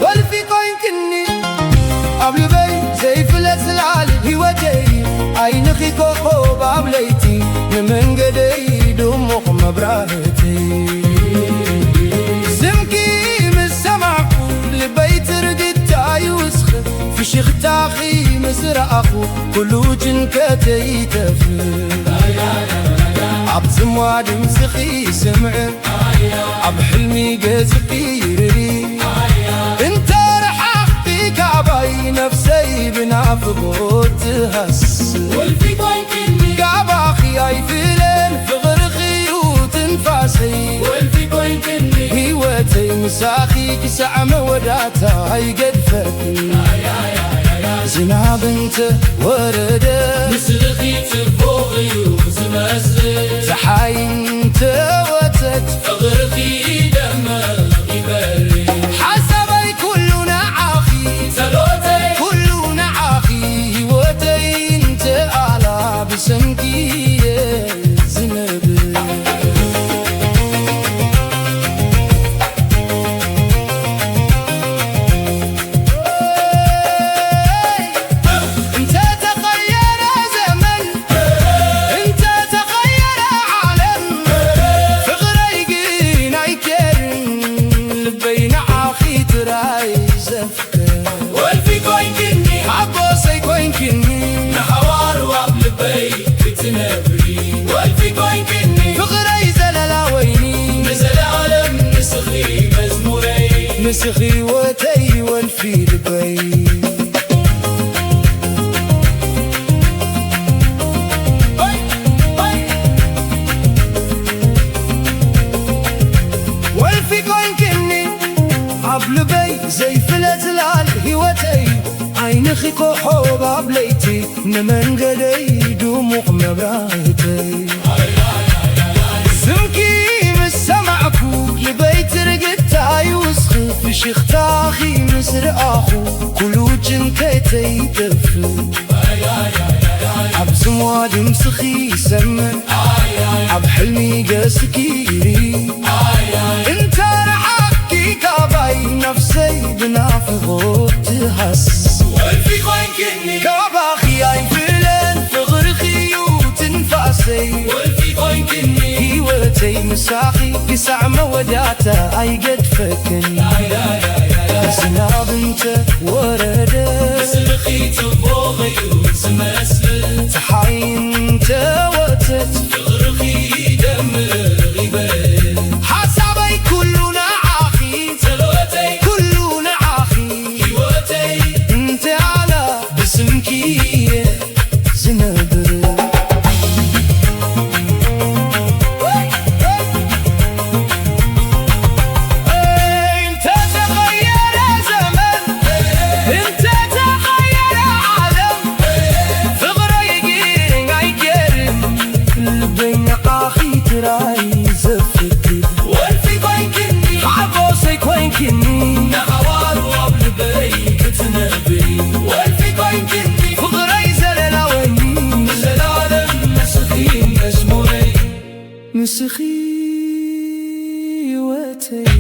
ወልፊ ኮይንክኒ ኣብ ልበይ ዘይፍለጥ ዝለዓል ህይወተይ፣ ዓይንኺ ኮኾብ ኣብ ለይቲ ንመንገደይ ድሙቕ መብራህቲ። ስምኪ ምስ ሰማዕኩ ልበይ ትርግታ ይውስኽ፣ ፍሽኽታኺ ምስ ረኣኹ ኩሉ ጭንቀተይ ይጠፍእ። ኣብ ዝማድ ድምፅኺ ይስምዕ፣ ኣብ ሕልሚ ገፅኪ ይርኢ። እንተ ረሓቕኪ ካባይ ነፍሰይ ብናፍቖት ትሃስስ። ወልፊ ኮይንክኒ ካባኺ ኣይፍለን ፍቕርኺ እዩ ትንፋሰይ። ወልፊ ኮይንክኒ ህይወተይ ምሳኺ ክሳዕ መወዳእታ ኣይገድፈክን። ዝናብ እንተ ወረደ ንስኺ ጽቡቕ እዩ ዝመስል። ጸሓይ እንተ ወጸት ፍቕርኺ ደመቕ ይበል። ሓሳበይ ኩሉ ንዓኺ፣ ጸሎተይ ኩሉ ንዓኺ፣ ህይወተይ እንተ ኣላ ብስምኪ እየ ዝነብር። እንተ ተቐየረ ዘመን፣ እንተ ተቐየረ ዓለም፣ ፍቕረይ ግን ኣይቀየርን፣ ልበይ ንዓኺ ጥራይ ዘፍቅር። ወልፊ ኮይንክኒ፣ ሓጎሰይ ኮይንክኒ፣ ንሓዋሩ ኣብ ልበይ ክትነብሪ። ወልፊ ኮይንክኒ፣ ፍቕረይ ዘለላ ወይኒ፣ ንዘለኣለም ንስኺ መዝሙረይ። ንስኺ ህይወተይ፣ ወልፊ ልበይ። ወልፊ ኮይንክኒ ኣብ ልበይ ዘይፍለጥ ጽላል ህይወተይ፣ ዓይንኺ ኮኾብ ኣብ ለይቲ ንመንገደይ ድሙቕ መብራህተይ። ስምኪ ምስ ሰማዕኩ ልበይ ትርግታ ይውስኽ፣ ፍሽኽታኺ ምስ ረኣኹ ኩሉ ጭንቀተይ ይጠፍእ። ኣብ ዝምዋ ድምፅኺ ይሰምዕ፣ ኣብ ሕልሚ ገፅኪ ይርኢ። እንተ ረሓቕኪ ካባይ ነፍሰይ ብናፍቖት ትሃስስ። ወልፊ ኮይንክኒ ካባኺ ኣይፍለን ፍቕርኺ እዩ ትንፋሰይ። ወልፊ ኮይንክኒ ህይወተይ ምሳኺ ክሳዕ መወዳእታ ኣይገድፈክን። ዝናብ እንተ ወረደ ስምኺ ጽቡቕ እዩ ዝመስል። ጸሓይ እንተ ወጸት ፍቕርኺ ደምቕ ይበል። ሓሳበይ ኩሉ ንዓኺ፣ ጸሎተይ ኩሉ ንዓኺ፣ ህይወተይ እንተ ኣላ ብስምኪ እየ ዝነብር። እንተ ተቐየረ ዘመን፣ እንተ ተቐየረ ዓለም፣ ፍቕረይ ግን ኣይገርም፣ ልበይ ንዓኺ ጥራይ ዘፍቅር። ወልፊ ኮይንክኒ፣ ሓጎሰይ ኮይንክኒ፣ ንሓዋሩ ኣብ ልበይ ክትነብሪ። ወልፊ ኮይንክኒ፣ ፍቕረይ ዘለላ ወይኒ፣ ንዘለኣለም ንስኺ መዝሙረይ። ንስኺ ህይወተይ።